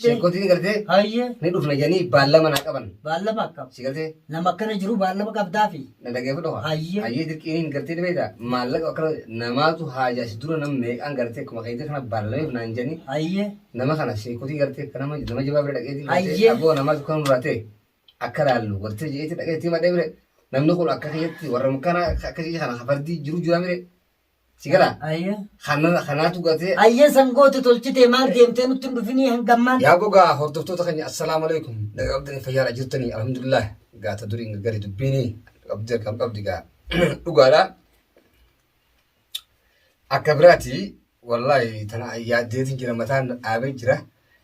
Sheekotiin gartee Hayyee. ni dhufna jedhanii baallama naa qaban. Baallama akkam. Si galtee? Nama akkana jiru baallama qabdaafi. Na dhageeffadhu haa. Hayyee. Hayyee dirqiin gartee ni beektaa maallaqa akkana namaatu haajaa si dura nama meeqaan gartee akkuma keetii kana baallameef naan jedhanii Hayyee. nama kana sheekotii gartee akka nama nama jabaa bira dhaqeetii gartee Hayyee. aboo namaatu kan nurraa ta'e akka laallu gartee je'eetii dhaqee itti himadhee bire namni kun akka kiyyatti warra kana akka kiyya kana fardii jiru jira mire si galaa Hayyee. kana kanaatu gartee Hayyee sangoote tolchitee maal deemtee nutti hin dhufinii hangammaan. Yaa gogaa hordoftoota keenya assalaamu alaikum naga qabdanii fayyaadha jirtanii alhamdulillah gaata duriin gari dubbiini qabdi akkam qabdi gaa dhugaadha akka biraati wallahi tana yaaddeetiin jira mataan dhaabee jira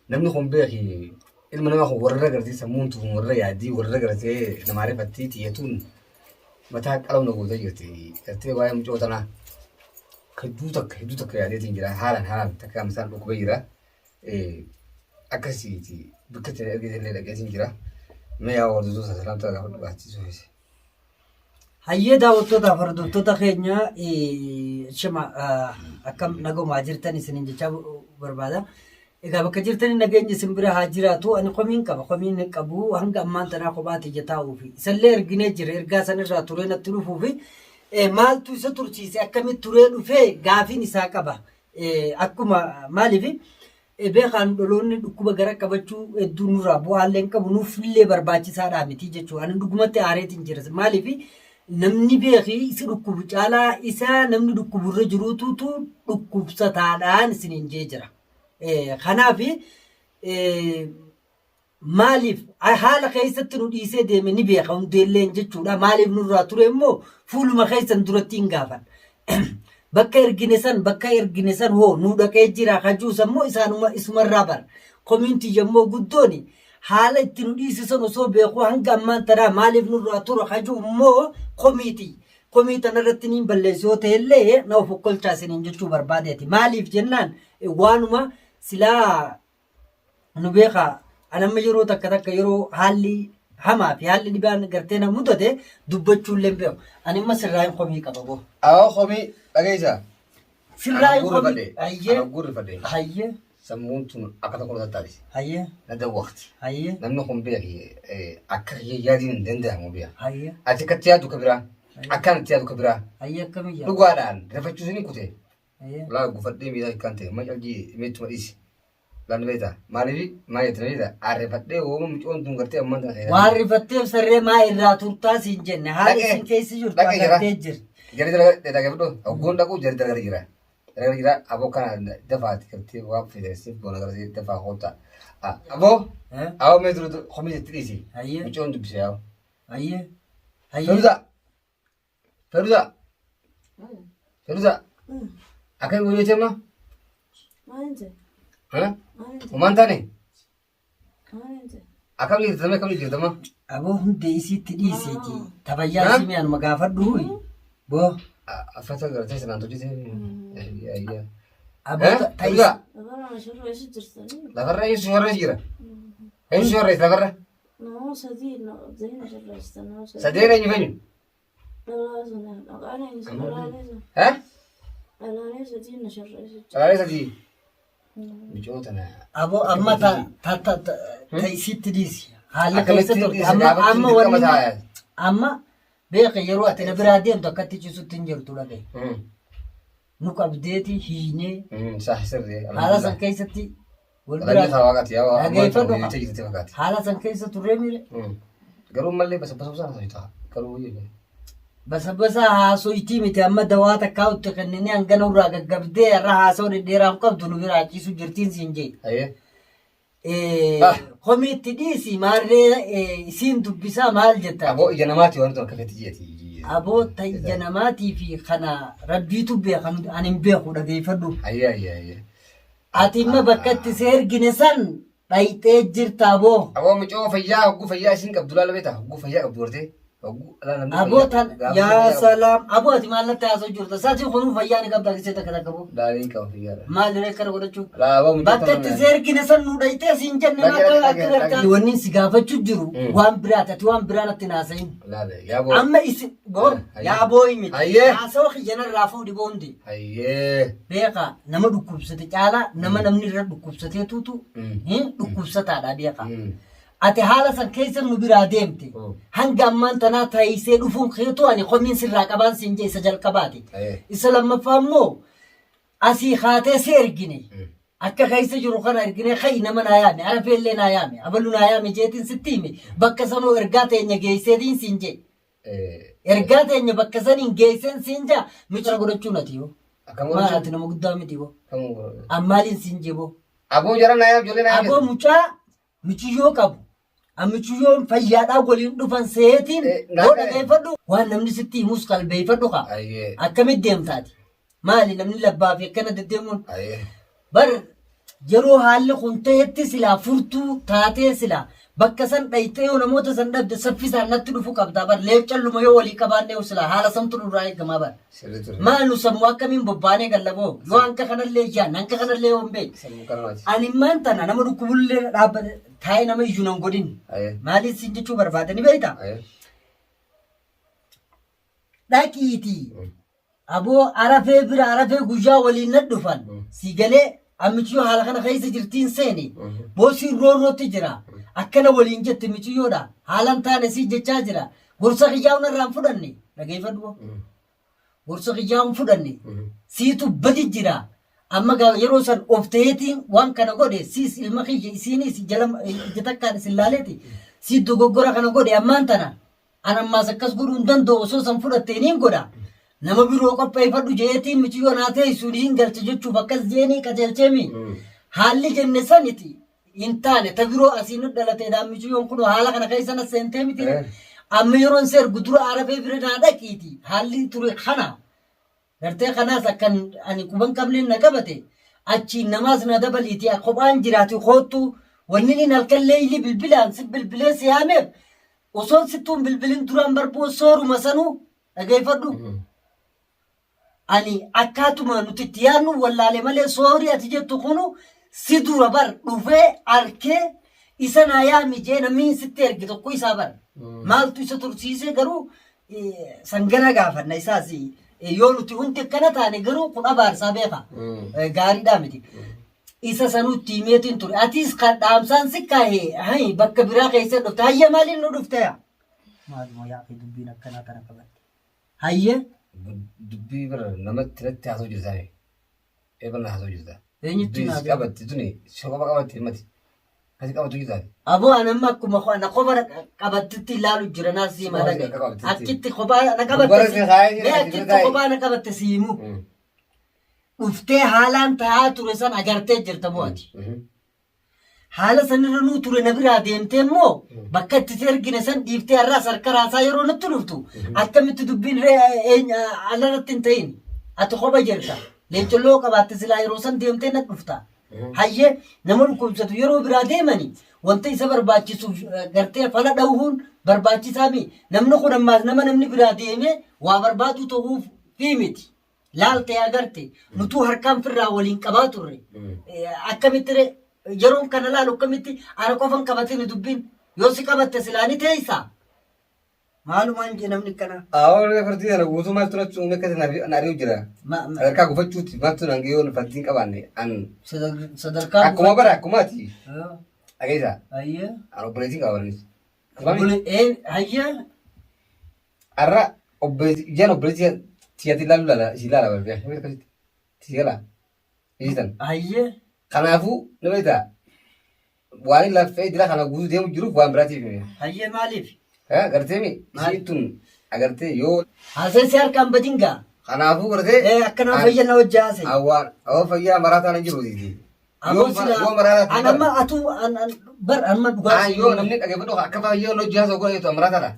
namni kun beeki ilma namaa kun warra gartee sammuun tun warra yaaddii warra gartee namaa rifattii tiyyatuun mataa qalama gootee jirti gartee waa'ee mucoo tanaa hedduu takka hedduu takka yaadeetiin jira haalaan haalaan takka mataan dhukkubee jira akkasiiti bakka itti ergite illee dhaqeetiin jira mee yaa hordoftoota salaamtaa gaafa dhugaatti suufise. Hayyee daawwattootaaf hordoftoota keenya shima akkam nagumaa jirtan isiniin jechaa barbaada. Egaa bakka jirtanii nageenyi isin bira haa jiraatu. Ani komiin qaba. Komiin qabu hanga ammaan tanaa kophaa tiyya taa'uufi. Isallee erginee jira. Ergaa sanirraa turee natti dhufuufi. Maaltu isa tursiise akkamitti turee dhufee gaafiin isaa qaba. Akkuma maaliif beekaan dhaloonni dhukkuba gara qabachuu hedduu nurraa bu'aallee hin qabu nuufillee barbaachisaadhaa miti jechuudha. Ani dhugumatti aareetiin jira. Maaliif namni beeki isa dhukkubu caalaa isa namni dhukkubu irra jiruututu dhukkubsataadhaan isiniin jee jira. Kanaaf Maaliif haala keessatti nu dhiisee deeme ni beeka hundeelleen jechuudha. Maaliif nurraa ture immoo fuuluma keessan duratti hin gaafan. Bakka ergine san bakka ergine san hoo nu dhaqee jira kajuus ammoo isaanuma isumarraa bara. Komiin tiyya immoo guddooni haala itti nu dhiise san osoo beekuu hanga ammaan tanaa maaliif nurraa tura kajuu immoo komii tiyya. Komii tanarratti niin balleessu yoo ta'ellee na of okkolchaa isiniin jechuu barbaadeeti. Maaliif jennaan waanuma silaa nu beekaa an amma yeroo takka takka yeroo haalli hamaa fi haalli dhibaan gartee na mudate dubbachuu illee hin beeku. Ani amma sirraa hin komii qaba boo. Awoo komii dhageessa. Sirraa hin Ana komii. gurri Hayyee. Ana gurri fadhe. Hayyee. Sammuun tun akka tokko tattaati. Hayyee. Na dawwaqti. Hayyee. Namni kun beeki akka kiyya yaadiin hin danda'amu beeka. Hayyee. Ati akkatti yaadu ka biraa. Akkaan itti yaadu ka biraa. Hayyee akkamii yaadu? Dhugaadhaan rifachuu suni kute. Hayyee. Laa gufadhee miidhaa kan ta'e ma calqii meettuma dhiisi. Laan beektaa maaliif maal jette beektaa arifadhee wooma mucoon tun gartee ammaan tana keessa. Waan rifatteef sarree maa irraa turtaa siin jenne haala Dhaqee. isin keessa jirtu Dhaqee jira. agartee jirti. Jari dalaga dhaggeeffadhu hogguun dhaqu jari dalaga jira. Dalaga jira aboo kana dafaati gartee waan fedhe siif goona gartee dafaa koota. Aboo Eh? aboo mee dura komii itti dhiisi. Hayyee. Mucoon dubbise yaa. Hayyee. Hayyee. Feruza Feruza Feruza akkami guyyooti amma? Homaan taane? Akkam jirtama akkam jirtama? Aboo hundee isiitti dhiisiiti. Tabayyaa isii mi'aan gaafadhu. Boo. Uffata gartee sanaan tolchite. Aboo ta'is. Feruza lafarra eenyu warra jira? Eenyu warra lafarra? Sadeen eenyu fenyu? Eh? Dhalaalee sadii. Mucoo tana. Aboo amma ta ta ta ta isiitti dhiisi. Haala Akkamitti keessa turte. dhiisi? Amma Gaafachuun amma dirqama wanni ta'a. amma beeka yeroo ati na biraa deemtu akkatti ciisutti hin jirtu dhagaye. Nu qabdeeti hiinee Sah sirrii. haala san keessatti wal Galanni biraa haa waaqati yaa waa Dhageeffadhu ammaa jirti jirti fakkaati. haala san keessa turree miire Garuu mallee basa basa basa haasofta. Garuu Basabasa haasoytii miti amma dawaa takkaa itti kenninee hangana irraa gaggabdee irra haasawaa dhedheeraa hin qabdu nu biraa ciisu jirtiin siin jee. Hayyee. Komii itti dhiisi maarree isiin dubbisaa maal jetta? Aboo ija namaati waan akka feeti jeeti. Aboo ta ija namaatii fi kana rabbiitu beeka ani hin beeku dhageeffadhu. Hayyee hayyee hayyee. Ati imma bakka itti si ergine san dhayxee jirta aboo. Aboo mucoo fayyaa hogguu fayyaa isiin qabdu laala beektaa hogguu fayyaa qabdu gartee. Hogguu alaa namni Aboo fayyaa- tan gaafa yaa fayyaa- salaam aboo ati maal natti haasa'u jirta saatiin kunuu fayyaa ni qabdaa gisee takka takka boo Daaliin qaba fayyaadha. maal diree akkana godhachuu Alaa aboo mucaa bakka tana itti naan. seergine san nu dhayitee siin jenne Dhage, maal dhage, akka dhage. gartaa wanni si gaafachuu jiru Mm. waan biraati ati waan biraa natti hin haasa'in Laale yaa boo. amma isin boo Hayyee. yaa booyi miti Hayyee. haasawa kiyyanarraa fuudhi boondi Hayyee. beekaa nama dhukkubsate caalaa nama namni irra dhukkubsateetutu Mm. dhukkubsataadha beekaa Mm. Ati haala san keessa nu biraa deemte. Mm. Hanga ammaan tanaa taayisee dhufuun keetu ani komiin sirraa qabaan siin jee isa jalqabaati. Aye. Isa lammaffaa immoo asii kaatee si ergine. Mm. Akka keessa jiru kana ergine ka'i nama naa yaame arafeellee naa yaame abalu naa yaame jeetiin sitti hime bakka sanuu ergaa teenya geesseetiin siin jee. Eh, Ergaa teenya bakka saniin geesseen siin jaa micira godhachuun ati yoo. Akkam Maal godhachuu? ati nama guddaa miti boo. Akkam godhachuu? Ammaaliin siin jee boo. Aboo jara naa yaam ijoollee naa yaam. Aboo mucaa Michiyyoo qabu. An michiyyoon fayyaadhaa waliin dhufan seetiin Eh, naa hoo ta'e. dhageeffadhu waan namni sitti himus qalbeeffadhu kaa. Ayyee. Akkamitti deemtaati? Maali namni labbaa fi akkana deddeemuun? Ayyee. Bar yeroo haalli kun ta'etti silaa furtuu taatee silaa bakka san dhayxee yoo namoota san dhabde saffisaan natti dhufu qabdaa bar leeccalluma yoo walii qabaannee silaa haala santu nurraa eegamaa bar. Sirrii ture. Maal nu sammuu akkamiin bobbaanee gallaboo yoo hanka kanallee ijaan hanka kanallee yoo hin beekne. Sammuu kanamaati. Ani immaan tana nama dhukkubullee dhaabbate taa'ee nama iyyuu nan godhin. Aye. Maaliif siin jechuu barbaade ni beektaa? Aye. Dhaqiitii aboo arafee bira arafee guyyaa waliin na dhufan si galee ammiciyyoo haala kana keessa jirtiin seeni boosiin roorrootti jira akkana waliin jette miciyyoodha haalan taane sii jechaa jira gorsa kiyyaa narraa hin fudhanne dhageeffadhu boo. Gorsa kiyyaa hin fudhanne siitu badi jira amma gaa yeroo san of ta'eetiin waan kana godhe siis ilma kiyya isiinis jala ija takkaan isin laaleeti sii dogoggora kana godhe ammaan tana an ammaas akkas godhuu hin danda'u osoo san fudhatte niin godha nama biroo qopheeffadhu jeetiin miciyyoo naa teessu niin galcha jechuuf akkas jeenii qajeelcheemi haalli jenne saniti hin taane ta biroo asii nu dhalateedhaan miciyyoon kun haala kana keessa na seentee miti amma yeroon si ergu dura arafee bira naa dhaqiiti haalli ture kana gartee kanaas akkan ani quban qabneen na qabate achiin namaas na dabaliiti kophaan jiraati koottu wanni inni halkan leeyli bilbilaan si bilbilee si yaameef osoon sittuun bilbilin duraan barboo sooruma sanuu dhageeffadhu. Ani akkaatuma nuti itti yaadnu wallaale malee soorii ati jettu kunu si dura bar dhufee arkee isa naa yaami jee namni sitti erge tokko isaa bar. Maaltu isa tursiisee garuu sangana gaafanna isaas yoo nuti hundi akkana taane garuu kun abaarsaa beeka. Gaariidhaa miti. Isa sanuu itti himeetiin ture. Atis kan dhaamsaan si kaahee hayi bakka biraa keessa dhufte hayya maaliin nu dhufte yaa? Maaluma yaa dubbiin akkanaa kana qabatte. Hayyee. Dubbii bira namatti natti haasoo jirta. Eebana haasoo jirta. Eenyutti Dubbii naa si beeku? qabatti tuni si qofa qabatti mati. Kasi qabatu jirta. Aboo an amma akkuma na qofa qabattitti ilaalu jira naa sii Si mala qofa qabattitti. Akkitti kophaa na qabatte Dubbara si kaayee jira, mee ati akkitti bira taa'i. kophaa na qabatte sii himu. Dhuftee haalaan ta'aa ture san agartee jirta moo ati. Haala sanirra nuu ture na biraa deemtee immoo bakka itti si ergine san dhiiftee har'aas harka raasaa yeroo natti dhuftu akkamitti dubbiin alarratti hin ta'in ati kopha jirta leencolloo qabaatte silaa yeroo san deemtee na dhufta. Hayyee nama dhukkubsatu yeroo biraa deemani wanta isa barbaachisuuf gartee fala dha'uun barbaachisaa mi namni kun ammaas nama namni biraa deemee waa barbaadu ta'uuf fi miti. Laalte agarte nutuu harkaan firraa waliin qabaa turre. Akkamitti ree yeroon kana laalu akkamitti ana qofan qabatini dubbiin yoo si qabatte silaa ni teessaa. Maalumaan jee namni akkanaa. Awwa fardii kana guutuu maaltu natti uume akkasi na ari'u jira. Sadarkaa gufachuuti maaltu nan yoo fardii hin qabaanne an Sadarkaa akkuma bara akkumaati. Dhageessaa Hayyee. an obboleettiin qaba barnis. Hayyee. Arra obboleetti ijaan obboleetti tiyyatti ilaalu laala isii laala barbe akkasitti si gala isii tan. Hayyee. Kanaafuu ni beektaa waan inni laffee dila kana guutuu deemu jiruuf waan biraatiif hime. Hayyee maaliif? Gartee mi isiin tun agartee yoo Haaseen si harkaan badin gaa. kanaafuu gartee Ee akkanaa fayya na wajji haasee. Awwaan awwa fayyaa maraataa nan jiru siiti. Aboo silaa Yoo maraataa an amma atuu an an bar amma dhugaa. Yoo namni dhageeffadhu akka fayyaa hojii haasa'u godhe maraataadha.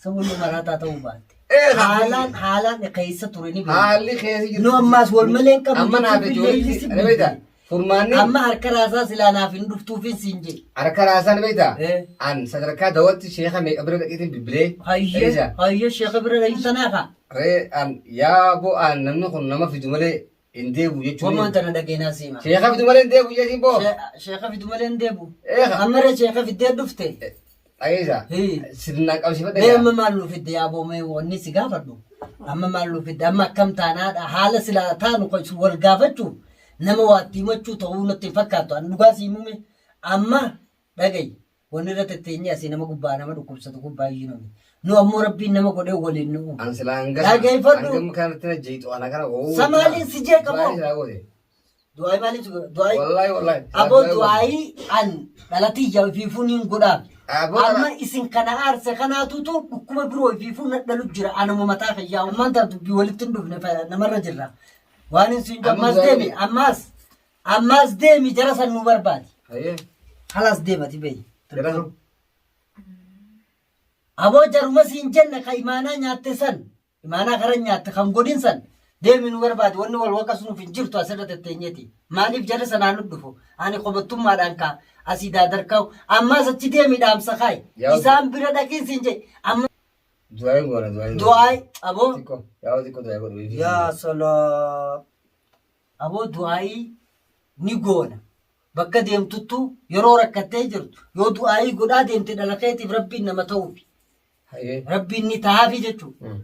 Sabonni maraataa ta'uu baatte. Ee, Haalaan haalaan keessa ture ni beekna. Haalli keessa jirtu. Nu ammaas wal malee hin qabnu Amma naaf jechuun ijoollee biyya ani beektaa? Furmaanni Amma harka raasaa silaa naaf hin dhuftuufin siin jedhe. Harka raasaan beektaa? Eh. An sadarkaa dawatti sheeka meeqa bira dhaqeetiin bilbilee. Hayyee Dhageessaa? hayyee sheeka bira dhayin tanaa kaa. Ree an yaa boo an namni kun nama fidu malee hin deebi'u jechuun. Wamaan tana dhageenaa siima. Sheeka fidu malee hin deebi'u jechuun boo. Sheeka fidu malee hin deebi'u. Eega. Amma ree sheeka fiddee dhufte. Dhageessaa? Hii. Sirnaan qabsiifadha. Mee amma maal nu fidde yaa boomee wanni si gaafadhu. Amma maal nu fidde amma akkam taanaadha haala silaa taanu kan wal gaafachuuf nama waatti himachuu ta'uu natti hin fakkaattu. Ani dhugaa si himume amma dhagayi wanni irra tetteenyee asii nama gubbaa nama dhukkubsatu gubbaa iyyuu nami. Nu ammoo rabbiin nama godhee waliin nu uume. An silaa hanga Dhageeffadhu. hangam kanatti na jeeqxu ana kana. Samaaliin si jeeqa moo? Du'aayii silaa goote. Du'aayii maaliif si godha? Du'aayii Wallaahi wallaahi. Aboo du'aayii an dhalatiyya ifiifuu niin godhaaf. Aboo Amma isin kana aarse kanaatutu dhukkuba biroo ifiifuu na dhalu jira anuma mataa kiyyaa. Ammaan tana dubbii walitti hin dhufne namarra jirra. Waan hin siin Amma ammas du'aayii deemi ammas ammas deemi jara san nu barbaadi. Hayyee. Halas deemati beeyi. Jara sun. Aboo jaruma siin jenne ka imaanaa nyaatte san Imaanaa karan nyaatte kan godhin san deemi nu barbaadi wanni wal waqasu nuuf hin jirtu asirra tetteenyeeti. Maaliif jarri sanaan nu dhufu? Ani kobattummaadhaan kaa asii daadarkaa ammaas achi deemi dhaamsa kaayi. Yaa Isaan bira dhaqiin siin jedhe amma Du'aayi goona du'aayi. goona. du'aayi aboo Xiqqoo. Yaa xiqqoo du'aayi godhu. yaa salaam aboo du'aayii ni goona. Bakka deemtuttu yeroo rakkattee jirtu yoo du'aayii godhaa deemte dhala keetiif rabbiin nama ta'uufi. Hayyee. Rabbiin ni tahaafi jechuudha.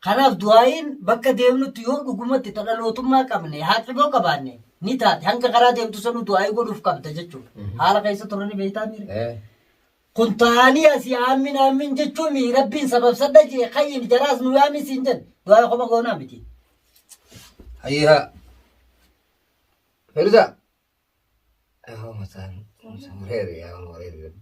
Kanaaf du'aa'iin bakka deemnutti yoo dhugumatti ta dhalootummaa qabne haaqiboo qabaanne ni taate hanga karaa deemtu sanuu du'aa'ii godhuuf qabda jechuudha. Haala keessa turani beektaa miire. Kun ta'anii asii aammin aammin jechuun mi rabbiin sababsadha jee kayyin jaraas nu yaami siin jedhe du'aa'ii kopha goonaa miti. Hayyee haa. Feruza. Yaa mataan. Wareeri yaa wareeri.